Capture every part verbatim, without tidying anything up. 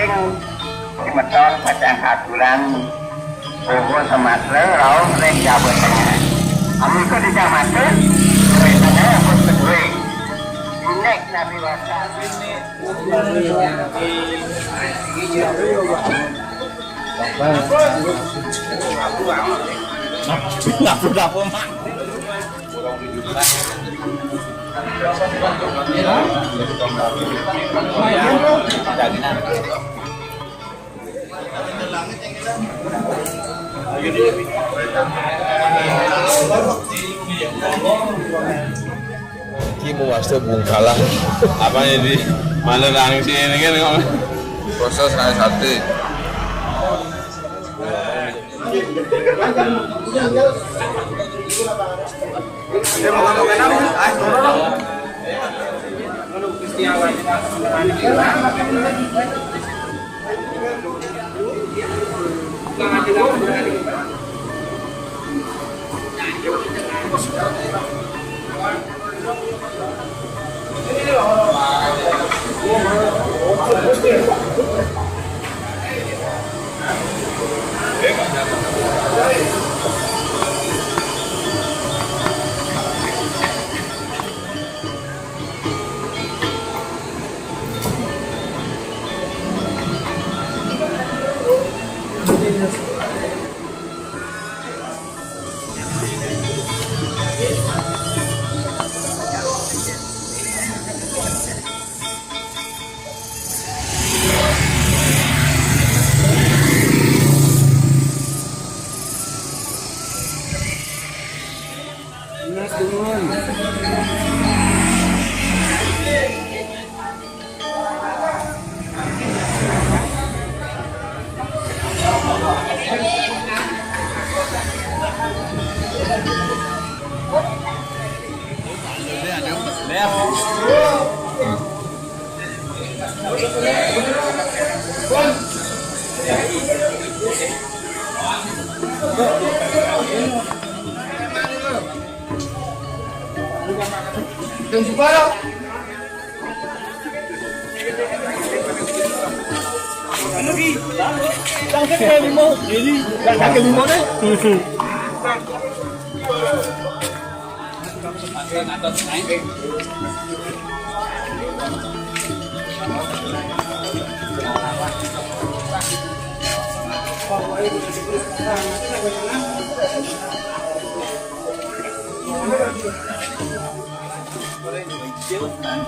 Semeton pacang aturan, Bogor, Sumatera, raos ring Jawa Tengah. Amun ka di Jawa Tengah, duitnya ampun kedue. Inek nabi wasa. Dapur, dapur, Mak. Iki mau master bungkalan. Apa ini? Malah langsung ini kan, proses naik sate.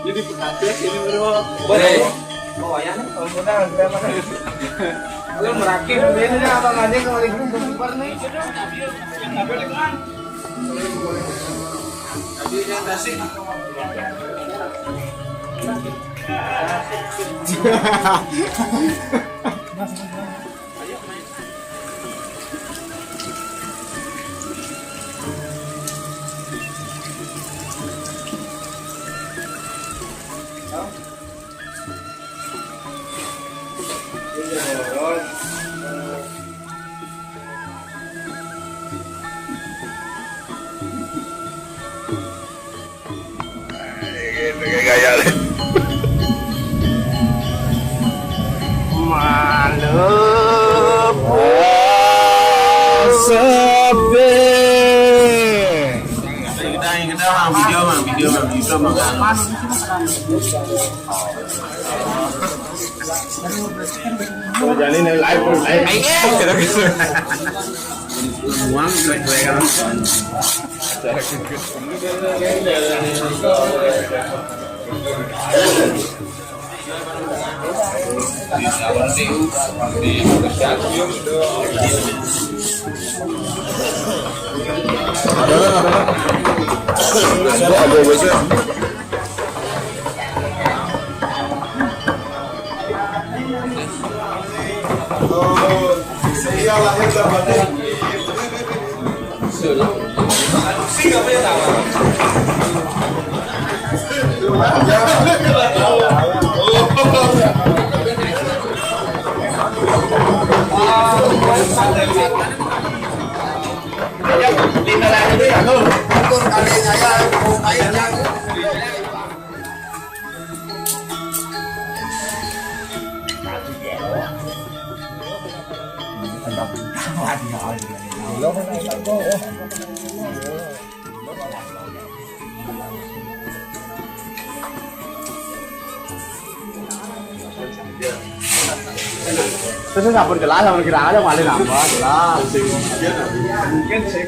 Jadi perhatian ini, bro. Boleh. Oh, ya, nih, kalau benar, benar, benar. Lu merakit, ini apa, nggak ada yang mau ikut, bubar nih. Tapi yang nasi. Gaya. Mantap. Sepi. Kita, kita, Mang, video, Mang, video, Mang, video, Mang. Oh, jadi ini live, live. Muang, live, live. Terus sampun gelas, sampun kira ada malah nambah gelas. Mungkin sih.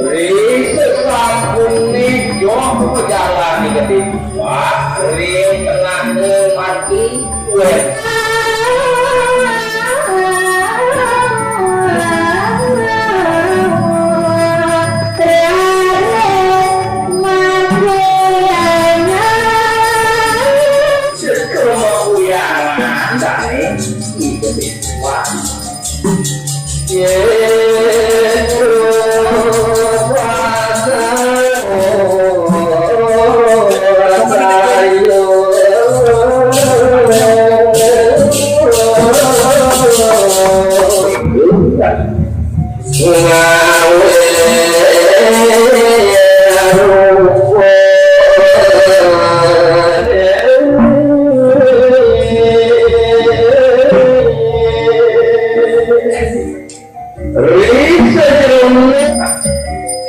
Ring sesampune joh pejalane gedhe kuat, ring tengahne mati kuat. Sekelem uyangan sane iki gedhe kuat. Ring sajeroning menapa